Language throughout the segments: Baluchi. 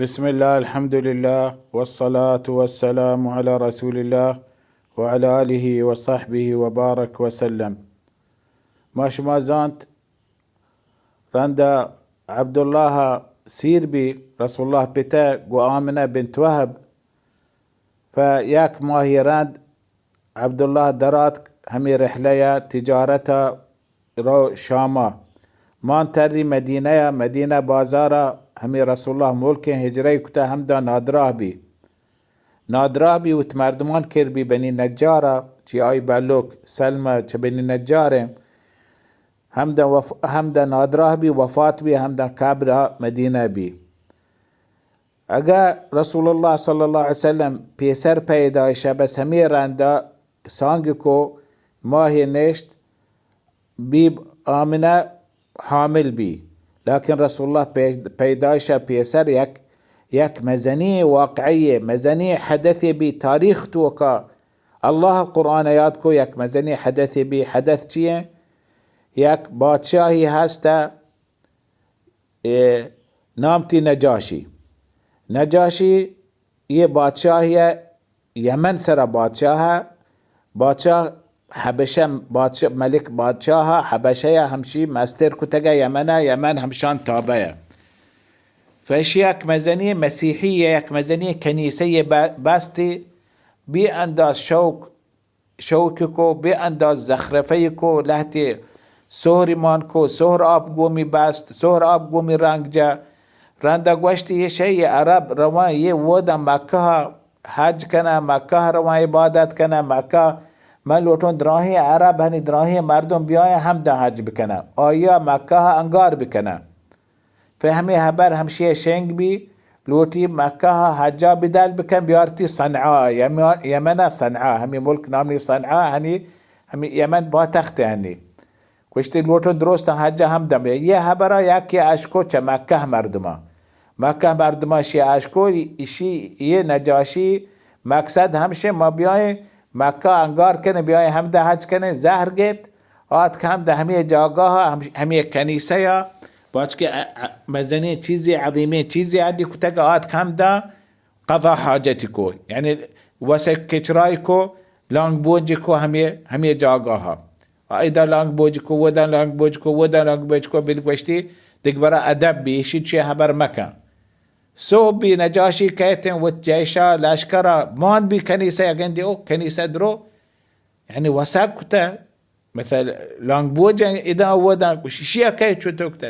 بسم الله، الحمد لله، والصلاة والسلام على رسول الله وعلى آله وصحبه وبارك وسلم. ما شما زانت، رند عبدالله سیر بی، رسول الله پته گو آمنه بنت وهب، فیک ماهی رند عبدالله دراتک همی رحله یا تجارتا رو شاما. مان تری مدینه یا، مدینه بازارا، همی رسول الله ملکه هجره کته همدا نادراه بی. نادراه بی وت مردمان کر بی بنی نجارا، چی آی بلوک سلمه چه بنی نجاره. همدا وف-، همدا نادراه بی وفات بی، همدا قبر مدینه بی. اگه رسول الله صلی الله علیه وسلم پیسر پیدایشه، بس همی رندا سانگ کو ماهی نشت، بی آمنه حامل بی. لکن رسول الله پی-، پیدایشه پیسر یک، یک مزنی واقعی، مزنی حدث بی تاریخ توکا. الله قرآن یاد کو یک مزنی حدث بی. حدث چیه؟ یک بادشاهی هسته، اه، نام تی نجاشی. نجاشی یه بادشاهی یمن سرا بادشاه، بادشاه حبشه، بادشاه، ملک بادشاه حبشه یا همشی مستر کتگه یمن، یمن همشان تابعه. فش یک مزنی مسیحی، یک مزنی کنیسه ب-، بستی بی انداز شوق شوق کو، بے انداز زخرفه کو، لهتے سهر مان کو، سهر آپ گومی بست، سهر آپ گومی رنگ جا. رندا گوشتی، یه شئی عرب روان، یه ودا مکه حج کنه، مکه روان عبادت کنه، مکه. من لوٹون دراهی عرب هنی دراهی مردم بیاین همدا حج بکنه، آیا مکه انگار بکنه. فی همی هبر همشی شنگ بی، لوٹی مکه حجا بدل بکن، بیارتی صنعا، یمن، یمن صنعا، همی ملک نامی صنعا، هنی، همی یمن با تخت هنی. گوشتی لوٹون درستن حجا همدا بیا. یه هبرا یکی اشکو چه مکه مردما. مکه مردما شی اشکو، ایشی یه نجاشی مقصد همشه ما بیاین مکه انگار کنه، بیاین همدا حج کنه، زهر گپت، آتک همدا همی جاگاه، هم-، همی کنیسه یا، باچکه ا-، ا-، مزنی چیزی، عظیمی چیزی اڈی کتگ، آتک همدا قضا حاجتی کو، یعنی وسه کچرای کو، لانگ بونجی کو همی، همی جاگاه. ایدا لانگ بونج کو، ودا لانگ بونج کو، ودا لانگ بونج کو، بل گوشتی، دگبرا ادب بی، ایشی چی هبر مکن. صبح بی نجاشی کیتن وت جیشا لشکرا مان بی کنیسه، اگندی او کنیسه درو، یعنی وسک کته، مثل لانگ بوجن ادا ودا گوشی شیا کئے چوتو کتہ؟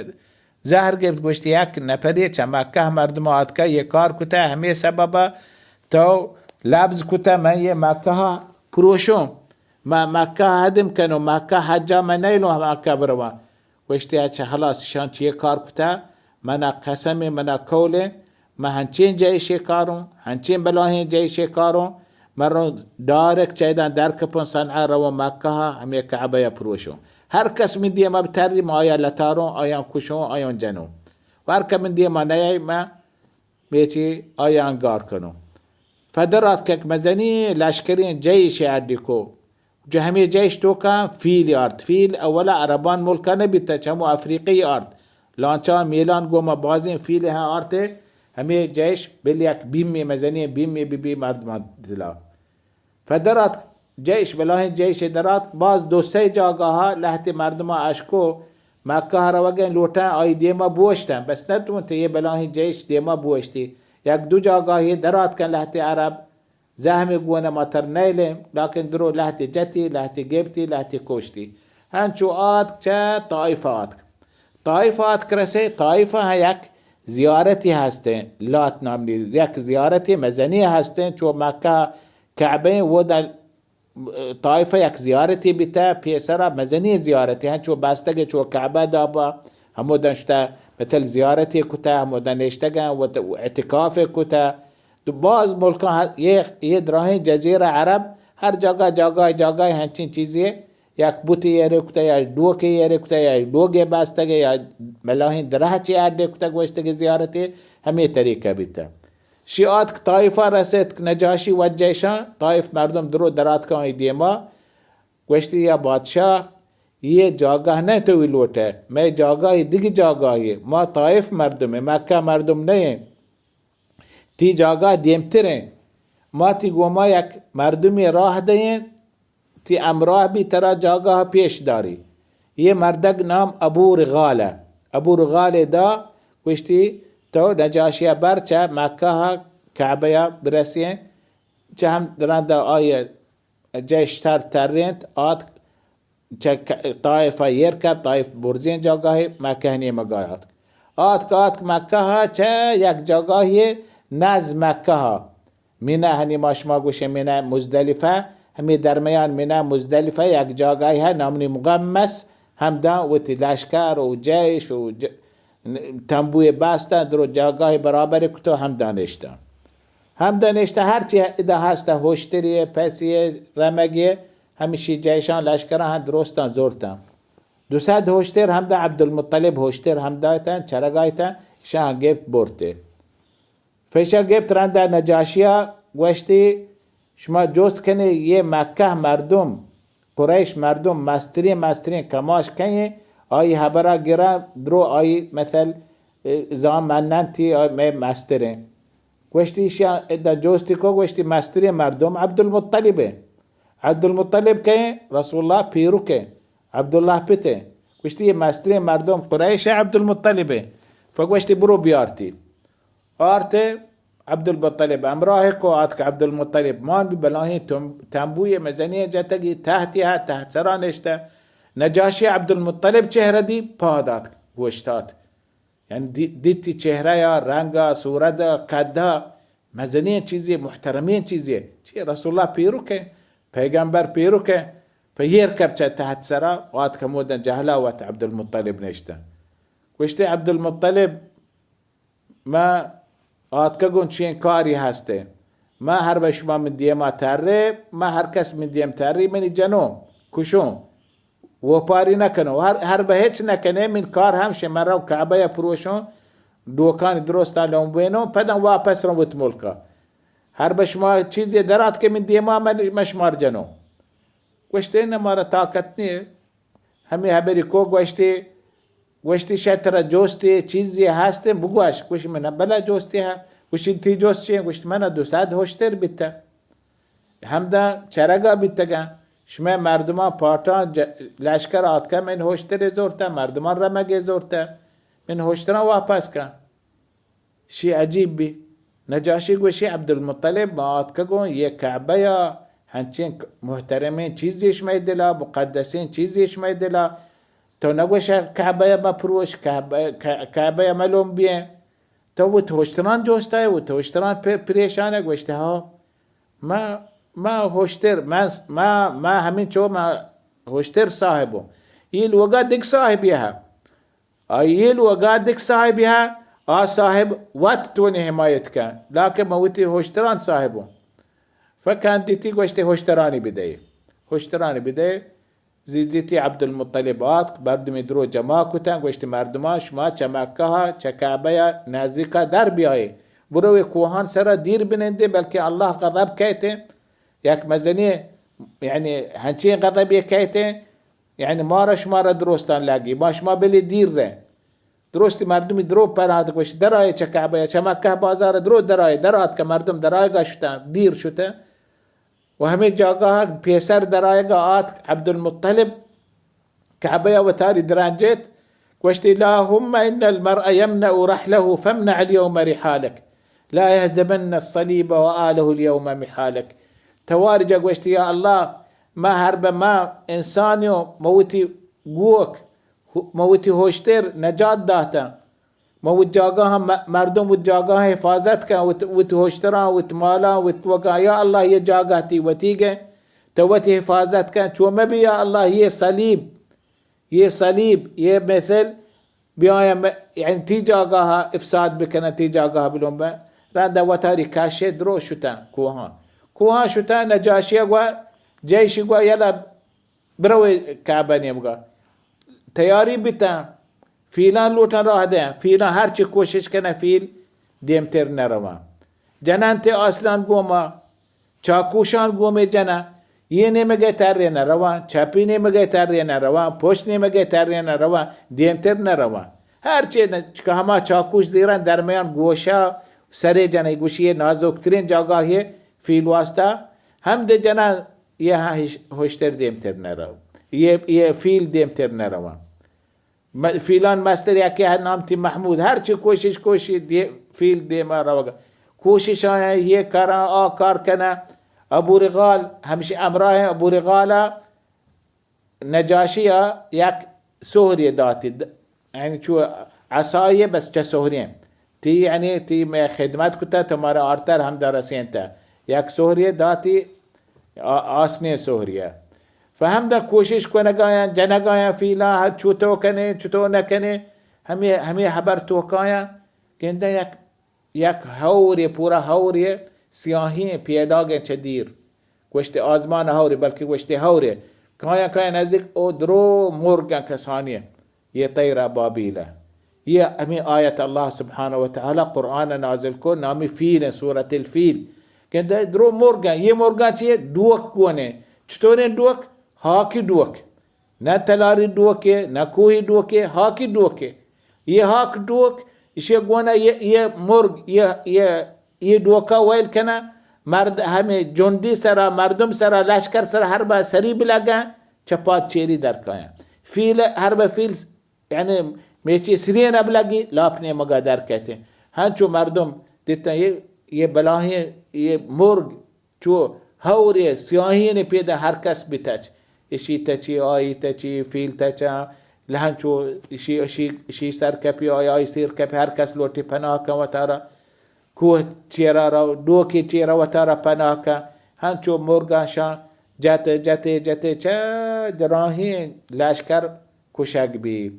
زہر گپت گوشتی، یک نفرے چہ مکہ مردم آتکہ یہ کار کتہ، ہمے سبب تو لبز کتہ من یہ مکہ پروشوں، من مکہ ہدم کنوں، مکہ حجا من نیلوں مکہ برواں۔ گوشتی، اچھا خلاص، شان چی کار کتہ؟ منا قسم، منا قول، من ہنچیں جیشے کاروں، ہنچیں بلاہیں جیشے کاروں، من رو ڈائریکٹ چیداں در کپوں صنعا، رووں مکہ، ہمے کعبہ پروشوں۔ ہر کس من دیما بتری، من آیا لتاروں، آیاں کشوں، آیاں جنوں۔ و ہر کہ من دیما نیای، من میچی آیا انگار کنوں۔ فدرات کہ یک مزنی لشکریں جیشے اڈی کو۔ جو ہمے جیش توکا فیل آرت۔ فیل اولا عربان ملکا نہ بیتہ، چمو افریقی آرت۔ لانچان میلان گوما بازیں فیل ہاں آرتے، ہمے جیش بل یک بیمے مزنیں بیمے بی بی مردمان دلا۔ فدرات جیش، بلاہیں جیش درات، باز دو سئے جاگاہا لہتے مردمان اشکو مکہ روگیں لوٹن آئی دیما بوشتن، بس نتونتے یہ بلاہیں جیش دیما بوشتی۔ یک دو جاگاہی درات کن لہتے عرب، زہمے گون ما تر نیلیں، لکن درو لہتے جتی، لہتے گپتی، لہتے کشتی۔ ہنچو آتک چہ طائف آتک۔ طائف آتک رسے، طائف ہاں یک زیارتی ہستیں، لات نامنی یک زیارتی مزنی ہستیں، چو مکہ کعبہ ودا طائف یک زیارتی بیتہ، پیسرا مزنی زیارتی ہنچو بستگ چو کعبہ دابا، ہمودن شتہ مثل زیارتی کتہ، ہمودن نشتگن و اعتکاف کتہ۔ تو باز ملکاں ہر، یہ، یہ دراہیں جزیرہ عرب ہر جاگہ، جاگہ، جاگہ ہنچین چیزی یک بوتی ایرے کتہ یا ڈوکے ایرے کتہ یا ڈوگے بستگے یا ملاہیں درہ چی اڈے کتہ گوشتگے زیارتے ہمیں طریقہ بیتہ۔ شی آتک طائفہ رسیت نجاشی وجہ شان، طائف مردم درو دراتکاں دیما گوشتی، یا بادشاہ، یہ جاگہ نہ تو لوٹے، میں جاگہ دگی جاگہ، ما طائف مردم، مکہ مردم نہیں۔ تی جاگاہ دیمتریں، ما تی گوما یک مردمی راہ دئیں، تی ہمراہ بی، ترا جاگاہ پیش داری۔ یہ مردگ نام ابو رغالہ۔ ابو رغالے دا، گوشتی، تو نجاشی بر چہ مکہ کعبہ برسیں، چہ ہم رندا آئی جیش تر ترینت، آتک چہ ک-، طائف ء ایر کپت، طائف برزیں جاگاہے، مکہ نیمگا آتک۔ آتک، آتک مکہ ء چہ یک جاگاہے نز مکہ ء، منہ، ہنی ما شما گوشیں منہ مزدلفہ، ہمے درمیان منہ مزدلفہ یک جاگاہے ء نامنی مغمس، ہمدا وتی لشکر و جیش و ج-، تمبوی بستہ، درو جاگاہے برابر کتو ہمدا نشتہ۔ ہمدا نشتہ، ہرچی ادا ہستہ، ہوشتری، پسی، رمگی، ہمشی جیشان لشکراں ہم درستاں زورتاں۔ دو سد ہوشتر ہمدا، عبدالمطلب ہوشتر ہمدا اتاں، چرگا اتاں، شاہ گپت برتے۔ فیشا گپت رندا نجاشیا گوشتی، شما جست کنے یہ مکہ مردم، قریش مردم مسترین مسترین کماش کئیں، آئی ہبرا گرا درو آئی مثل، اه، زان مننتی آئی مئے مسترین۔ گوشتی شا ادا جستی کو، گوشتی مسترین مردم عبدالمطلبے۔ عبدالمطلب کئیں؟ رسول اللہ پیرکے، عبداللہ پتے۔ گوشتی یہ مسترین مردم قریش عبدالمطلبے۔ فگوشتی برو بیارتی۔ آرت عبدالمطلب ہمراہ کو، آتک عبدالمطلب مان بی بلاہیں تم-، تمبوی مزنی جتگی، تحتی ہا، تحت سرا نشتہ۔ نجاشی عبدالمطلب چہرہ دی، پاد آتک، گوشتات۔ یعنی دی-، دیتی چہرہ یا رنگا، صورت، قدا، مزنی چیزی، محترمی چیزی۔ چی رسول اللہ پیرکے، پیغمبر پیرکے۔ فیر کپ چہ تحت سرا، آتک ہمودن جہلا وت عبدالمطلب نشتہ۔ گوشتے عبدالمطلب، ما آتکگوں چین کاری ہستے۔ ما ہر بہ شما من دیما ترے، ما ہر کس من دیم تری، منی جنو، کشوں، وپاری نہ کنوں۔ ہر، ہر بہ ہچ نہ کنے، من کار ہم شے، من رو کعبہ یا پروشوں، ڈوکانی درستاں لومبینوں، پداں واپس رو وت ملکا۔ ہر بہ شما چیزے درات کہ من دیما، من، من شمار جنوں۔ گوشتے نہ، مارا طاقت نیے۔ ہمے ہبری کو گوشتی، گوشتی شہ ترا جوستی چیزی ہستیں بگوش۔ گوشی من بلا جوستی ہا۔ گوشی تی جوست چی؟ گوشت من دو سد ہوشتر بیتہ۔ ہمدا چرگا بیتگاں۔ شمئے مردمان پاٹاں ج-، لشکر آتکہ من ہوشترے زورتہ، مردمان رمگے زورتہ۔ من ہوشتراں واپس کن۔ شی عجیب بی۔ نجاشی گوشی، عبدالمطلب، ما آتکگوں یہ کعبہ یا ہنچیں ک-، محترمیں چیزے شمئے دلا، مقدسیں چیزے شمئے دلا، تو نگوش کعبہ یا مپروش، کعبہ، ک-، کعبہ یا ملوم بیئیں۔ تو وت ہوشتران جوستائے، وت ہوشتران پر-، پریشان ہے، گوشتے، ہاں، ما، ما ہوشتر، ما، ما، ما ہمینچو ما ہوشتر صاحبوں۔ یہ لوگا دگ صاحبی ہے۔ آئی لوگا دک صاحبی ہا، آ صاحب وت تونی حمایت کن، لاکہ من وتی ہوشتران صاحبوں۔ فکان دیتی گوشتی ہوشترانی بدئے۔ ہوشترانی بدئے۔ زیزیتی عبدالمطلب آتک، مردمی درو جمع کتن، گوشتی مردمان شما چہ مکہ ء، چہ کعبہ ء نزدیکا در بیائے۔ بروے کوہان سرا دیر بنندے، بلکہ اللہ غضب کئیتے۔ یک مزنی، یعنی ہنچین غضبی کئیتے۔ یعنی مارا شمارا درستان لگی، ما شما بلی دیر رہ۔ درستی مردمی درو پناہ گوشت، درائے چہ کعبہ، چہ مکہ بازار درو درائے، درات کہ مردم درائے گشتن، دیر شتن۔ و ہمیں جاگاہ پیسر درائے گا آت عبدالمطلب کعبہ وتاری درانجت، گوشتی، اللهم ان المرء يمنع رحله فامنع اليوم رحالك، لا يهزمن الصليب وآله اليوم محالك۔ توار جا گوشتی، یا اللہ، ما ہر بہ ما انسانیوں، ما وتی گوک، ما وتی ہوشتر نجات داتن۔ ما وت جاگاہ م-، مردم وت جاگاہ حفاظت کن، وت، وت ہوشتراں، وت مالاں، وت وگاں۔ یا اللہ، یہ جاگاہ تی وتی گئے، تو وتی حفاظت کن۔ چو مبی یا اللہ، یہ صلیب، یہ صلیب، یہ مثل بیاین م-، یعنی تی جاگاہ افساد بکنن، تی جاگاہ بلومبن۔ رندا وتاری کشے درو شتن کوہاں۔ کوہاں شتن، نجاشی گوا، جیشی گوا، یلا بروے کعبہ نیمگا۔ تیاری بیتن، فیلان لوٹن راہ دین، فیلان ہرچی کوشش کنن، فیل دیمتر نروان۔ جنن تے آسلان گوما، چاکوشان گومے جنن، یہ نیمگے ترے نروان، چپی نیمگے ترے نروان، پشت نیمگے ترے نروان، دیمتر نروان۔ ہرچی نہ، چکہ ہما چاکوش زیرن درمیان گوشا، سرے جنئے، گوشی یہ نازکترین جاگاہے فیل واسطہ، ہمدے جناں، یہ ہاں ہش-، ہشتر دیمتر نہ رو، یہ، یہ فیل دیمتر نہ رواں۔ م-، فیلان مستر یکے ہر نام تی محمود، ہر چی کوشش کوشی دی-، فیل دیما روگا۔ کوشش آیا یہ کراں، آ کار کنا۔ ابو رغال، ہمشی امراہ ابو رغالا نجاشی ء یک سہرے داتی، د-، یعنی چو عصایے بس چہ سہریں۔ تی یعنی تی مئے خدمت کتہ، تو مارا آرتر ہمدا رسینتہ۔ یک سہرے داتی، آ-، آسنیں سہرے۔ فہمدا کوشش کنگایاں، جنگایاں فیلاں، ہر چوتو کنے، چوتو نہ کنے، ہمے، ہمے حبر توکایاں، گندہ یک یک ہورے، پورا ہورے سیاہیں پیداگیں چہ دیر۔ گوشتے آزمان ہورے، بلکہ گوشتے ہورے۔ کایاں کایاں نزدیک او درو مرگاں کسانی، یہ طیر ابابیل۔ یہ ہمیں آیت اللہ سبحانہ و تعالی قرآن نازل کو، نامی فیل ہیں، سورۃ الفیل۔ کہ درو مرگاں، یہ مرگاں چیے؟ ڈوک گونے۔ چطوریں ڈوک؟ ہاکی ڈوک۔ نہ تلاری ڈوکے، نہ کوہی ڈوکے، ہاکی ڈوکے۔ یہ ہاک ڈوک، اشی گونا یہ، یہ مرگ، یہ، یہ، یہ ڈوکا ویل کنا، مرد ہمیں جندی سرا، مردم سرا، لشکر سرا، ہر با سری بلگا، چپات چیری در کایا۔ فیل، ہر با فیل، یعنی میچی سرین اب لگی، لاپ نیمگا در کہتے۔ ہنچو مردم دیتا یہ، یہ بلاہیں، یہ مرگ، چو ہورے سیاہین پیدا ہر کس بتچ۔ اشی تچی، آئی تچی، فیل تچا، لہن چو اشی، اشی، اشی سر کپی، آئی، آئی سیر کپی، ہر کس لوٹی پناہ کن وتارا۔ کوہ چیرا رو، ڈوکی چیرا وتارا پناہ کن۔ ہنچو مرگاں شان جت، جتے، جتے چہ دراہیں لشکر کشگ بی۔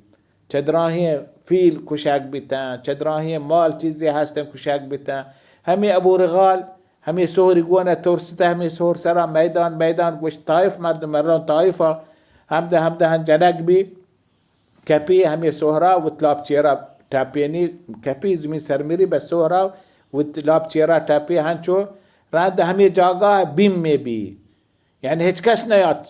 چہ دراہیں فیل کشگ بیتن، چہ دراہیں مال چیزے ہستن کشگ بیتن۔ ہمے ابو رغال، ہمے سہری گون ء ترستہ، ہمے سہر سرا میدان، میدان گوشت، طائف مردم مران طائفا، ہمدہ، ہمدہ ہن جنگ بی، کپی ہمے سہرا وت لاپ چیرا ٹپینی، کپی زمین سرمیری بس سہرا وت لاپ چیرا ٹپی ہنچو رند ہمے جاگاہ بیم میں بی۔ یعنی ہچ کس نیات۔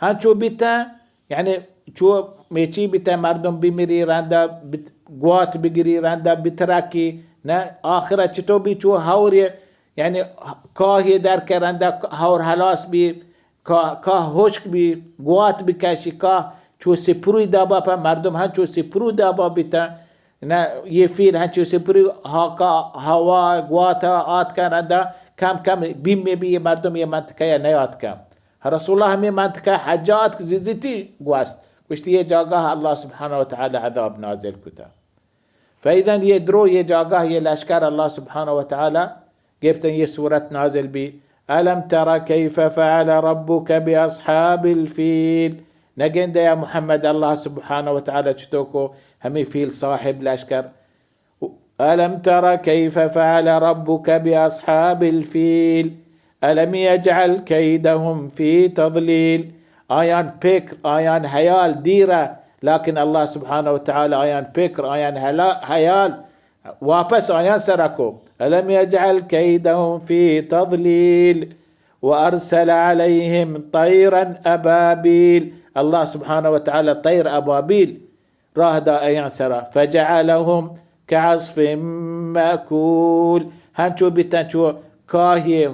ہنچو بیتن، یعنی چو میچی بیتن، مردم بمیری، رندا بت-، گوات بگری، رندا بترکی، نہ آخرت چطور بی چو ہور، یعنی کاہی در کہ رندا ہور ہلاس بی، کا-، کاہ ہشک بی، گوات بکشی، کاہ چو سپروی دابا پہ مردم ہنچو سپرو دابا بیتن، نہ یہ فیل ہنچو سپروی ہاکا، ہوا، گواتا آتکن رندا کم کم بیم میں بی یہ مردم یہ منطقہ یا نیاتکن۔ رسول اللہ ہمے منطقہ حج ء آتک زیزیتی گوست، گوشتی یہ جاگاہ اللہ سبحانہ و تعالی عذاب نازل کتا۔ فیدن یہ درو یہ جاگاہ یہ لشکر اللہ سبحانہ و تعالی گپتن یہ سورت نازل بی، الم تر کیف فعل ربک باصحاب الفیل۔ نگندے یا محمد اللہ سبحانہ و تعالی چطور کو ہمیں فیل صاحب لشکر الم تر کیف فعل ربک باصحاب الفیل الم یجعل کیدهم فی تضلیل۔ آیان فکر، آیان حیال دیرہ، لیکن اللہ سبحانہ و تعالی آیان فکر، آیان حلا-، حیال واپس آیان سرا کو۔ الم یجعل کیدهم فی تضلیل وارسل علیهم طیرا ابابیل۔ اللہ سبحانہ و تعالی طیر ابابیل راہ دا ایان سرا، فجعلهم کعصف مأکول، ہنچو بیتن چو کاہی،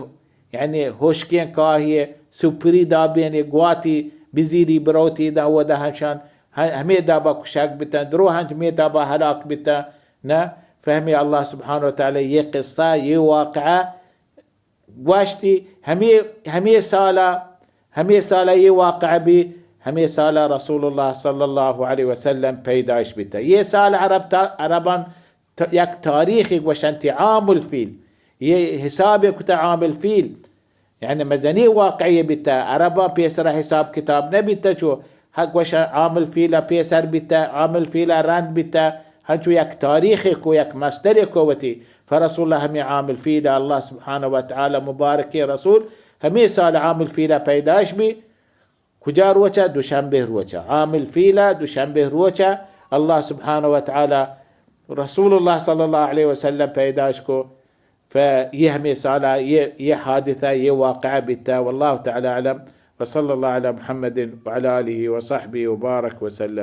یعنی ہشکیں کاہی، سپری دابین گواتی بزیری بروتی دا ودا ہمشان، ہمے دابا کشگ بیتن، درو ہنچ ہمے دابا ہلاک بیتن۔ نہ فہمی اللہ سبحانہ و تعالی یہ قصہ، یہ واقعہ گوشتی، ہمے، ہمے سالا، ہمے سالا یہ واقعہ بی، ہمے سالا رسول اللہ صلی اللہ علیہ وسلم پیدائش بیتا۔ یہ سال عرب تا-، عربان ت-، یک تاریخی گوشنتی عام الفیل۔ یہ حساب کتا عام الفیل۔ یعنی مزنی واقعی بیتا۔ عربان پیسرا حساب کتاب نہ بیتا چو حق گوشن عام الفیل ء پیسر بیتہ، عام الفیل ء رند بیتہ، ہنچو یک تاریخے کو، یک مصدرے کو وتی۔ فرسول اللہ ہمے عام الفیل ء اللہ سبحانہ و تعالی مبارکیں رسول ہمے سال عام الفیل ء پیدائش بی۔ کجا روچ ء؟ دوشنبے روچ ء۔ عام الفیل ء دوشنبے روچ ء اللہ سبحانہ و تعالی رسول اللہ صلی اللہ علیہ وسلم پیدائش کو۔ ف یہ ہمے سالا یہ، یہ حادثہ، یہ واقعہ بیتا۔ واللہ تعالی اعلم۔ وصلی اللہ علی محمد وعلی آلہ وصحبہ وبارک وسلم۔